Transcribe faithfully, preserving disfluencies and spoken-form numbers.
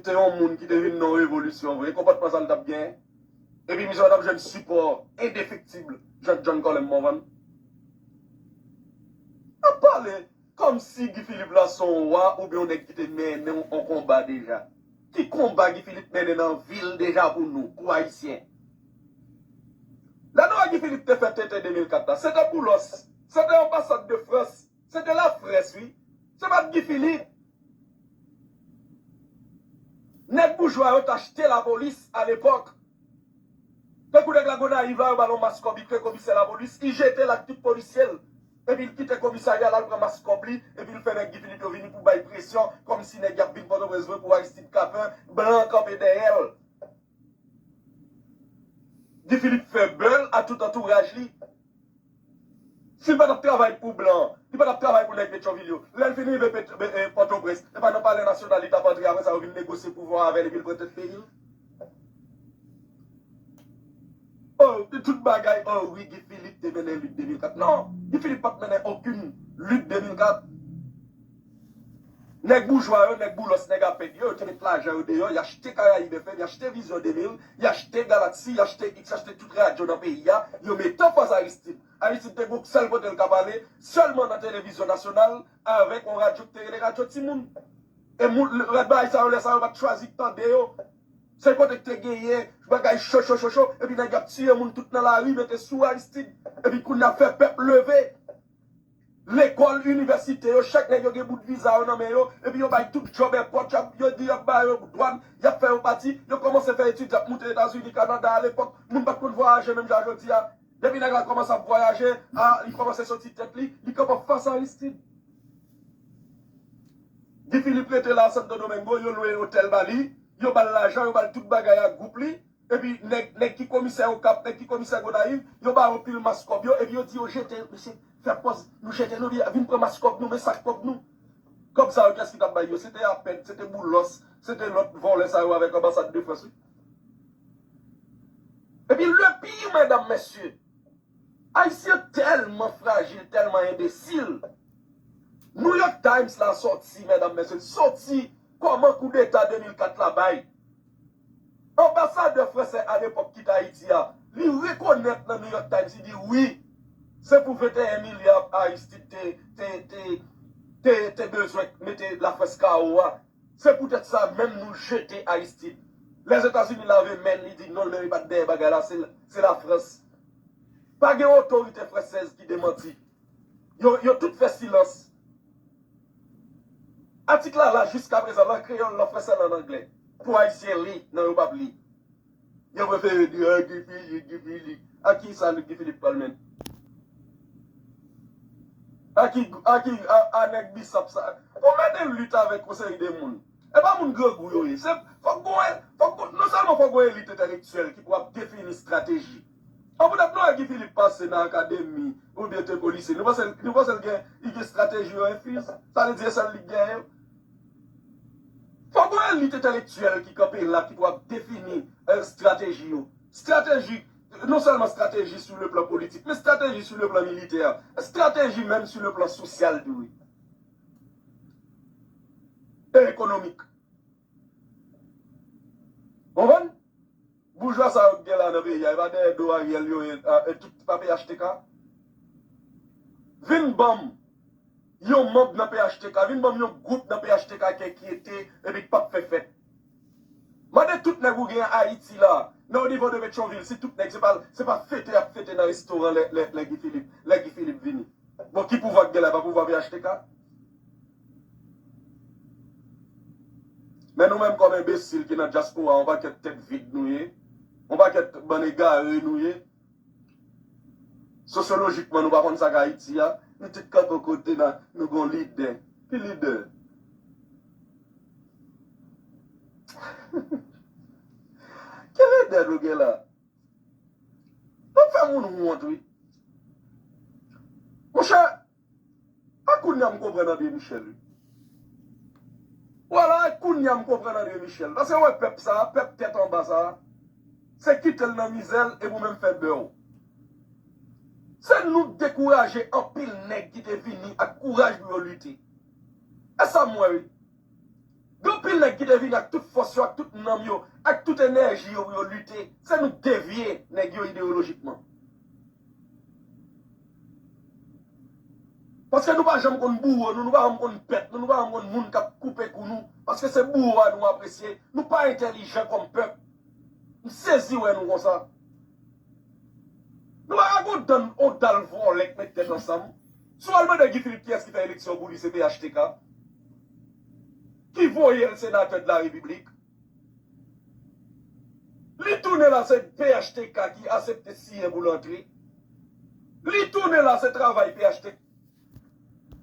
se yon moun ki te vin nan yon revolisyon vre, konpòtman sa l t ap genyen? Epi misye pa t ap jwenn sipò endefektib John, John Colem Morvan? Ap pale kòmsi Guy Philippe la se yon wa oubyen yon nèg ki te mennen yon konba deja. Ki konba Guy Philippe mennen nan vi l deja pou nou, pou Ayisyen? Lè nou wè Guy Philippe te fè tenten de mil kat la, se te Boulos, se te anbasad de Frans, se te Lafrans, wi. Se pa t Guy Philippe. Nèg boujwa yo t achte lapolis alepòk. Tankou nèg la Gonayiv la, yo ba l yon mas kòb, li kreye komisè lapolis, li jete l ak tout polisye l. Epi l kite komisarya la, l pran mas kòb li, epi l fè nèg Guy Philippe yo vini pou bay presyon, kòmsi nèg y ap vin Pòtoprens vre pou Aristide Capin, blan kanpe dèyè l. Guy Philippe fè bèl a tout antouraj li. Si l pa t ap travay pou blan, li pa t ap travay pou nèg Petyonvil yo. Lè l fin rive Pet- Be- eh, Pòtoprens, e pa nan Palè Nasyonal li t ap antre, apre sa yo vin negosye pouvwa avè l epi l pran tèt peyi l. Oh, tout bagay, oh wi, Guy Philippe te mennen lit de mil kat. Non, Guy Philippe pa t mennen okenn lit de mil kat. Nèg boujwa yo, nèg Boulos, nèg APEC yo, yo te met lajan yo deyò, y achte Caraïbes F M, y achte Vision de mil, y achte Galaxy, y achte X, y achte tout radyo nan peyi a, yo mete anfas Aristide. Aristide te gon sèl kote l ka pale, sèlman nan televizyon nasyonal, avèk yon radyo ki te rele Radyo Timoun. E moun, lè bagay sa yo, lè sa yo pa t chwazi tande yo. Se kote ki te genyen bagay cho, cho, cho, cho, epi nèg ap tiye moun tout nan lari, mete sou Aristide. Epi kounye a fè pèp leve. Lekòl, inivèsite yo, chak nèg yo gen bout viza yo nan men yo, epi yo bay tout djòb èpòt, y ap, yo di y ap ba yo dwàn, y ap fè yo pati, yo kòmanse fè etid, y ap moute Etazini, Kanada, alepòk, moun pa t konn vwayaje menm jan jodi a. Depi nèg la kòmanse ap vwayaje, a, li kòmanse soti tèt li, li kanpe anfas Aristide. Guy Philippe rete la Santo Domingo, yo lwe otèl ba li, yo ba l lajan, yo ba l tout bagay ak gwoup li, epi nèg, nèg ki komisè Okap, nèg ki komisè Gonayiv, yo ba yo pil mas kòb yo, epi yo di yo jete, mesye, fè pòz, nou jete nou, vin pran mas kòb nou, men sak kòb nou. Kòb sa yo, kiyès ki t ap bay yo? Se te APEC, se te Boulos, se te lòt vòlè sa yo avèk anbasad de Frans, wi. Epi le pire, medam, mesye, Ayisyen tèlman frajil, tèlman enbesil. New York Times la sòti, medam, mesye, sòti kòman koudeta de mil kat la bay. Anbasadè fransè alepòk ki t Ayiti a, li rekonèt nan New York Times, li di wi, se pou venteyen milya Aristide te, te, te, te, te bezwen mete Lafrans kawo a. Se poutèt sa menm nou jete Aristide. Lèzetazini lave men l, li di non, l menm li pa t dèyè bagay la, se, se Lafrans. Pa gen otorite fransèz ki demanti. Yo, yo tout fè silans. Atik la la jiskaprezan, lan kreyòl, lan fransè, lan anglè. Pou Ayisyen li, non yo p ap li. Yo prefere di, a, Guy Philippe, Guy Philippe. A ki sa Guy Philippe pral mennen? A ki, a ki, a, a nèg bisap sa? Ou mete lit avèk yon seri de moun. E pa moun grangou yo ye. Se, fòk gon, fòk gon, non sèlman fòk gon elit entelektyèl ki pou ap defini estrateji. An poutèt nou wè Guy Philippe pase nan akademi oubyen te polise. Nou panse, nou panse l gen, li gen estrateji yo enfiz? Sa vle di e sèl li k genyen? Fòk gon elit entelektyèl ki kanpe la, ki pou ap defini, eh, estrateji yo. Estrateji, non sèlman estrateji sou le plan politik, men estrateji sou le plan militè, estrateji menm sou le plan sosyal tou, wi. E ekonomik. Konprann? Boujwa sa yo k gen la nan peyi a, e pa dèyè do Ariel yo ye, a, e tout, pa P H T K. Vin ban m yon manm nan P H T K, vin ban m yon gwoup nan P H T K ki enkyete epi k p ap fè fèt. Mande tout nèg ou gen Ayiti la, nan o nivo de Petyonvil, si tout nèg, se pa, se pa fete y ap fete nan restoran lè, lè, lè Guy Philippe, lè Guy Philippe vini. Bon, ki pouvwa k gen la? Pa pouvwa P H T K? Men nou menm kòm enbesil ki nan dyaspora, yon pakèt tèt vid nou ye, yon pakèt bann egare nou ye. Sosyolojikman, nou pa konn sa k Ayiti a, nou tout kanpe yon kote nan, nou gon lidè. Ki lidè? Ki lidè nou gen la? Nou fè moun wont, wi. Monchè, a kounye a m konprann André Michel, wi. Vwala, a kounye a m konprann André Michel. Paske wè pèp sa, pèp tèt anba sa, se kite l nan mizè l epi w menm fè bè w. Se nou k dekouraje anpil nèg ki te vini ak kouraj pou yo lite. E sa m wè, wi. Gen anpil nèg ki te vin ak tout fòs yo, ak tout nanm yo, ak tout enèji yo pou yo lite. Se nou k devye nèg yo ideyolojikman. Paske nou pa janm konn bouwo nou, nou pa janm konn pèt nou, nou pa janm konn moun k ap koupe kou nou. Paske se bouwo a nou apresye. Nou pa entèlijan kòm pèp. M sezi wè nou konsa. Nou pa ka gon dan, on dal vòlè k met tèt ansanm. Si w al mande Guy Philippe kiyès ki fè eleksyon pou li, se P H T K. Ki voye l senatè de la repiblik. Li tounen la, se P H T K ki asepte siyen pou l antre. Li tounen la, se travay P H T K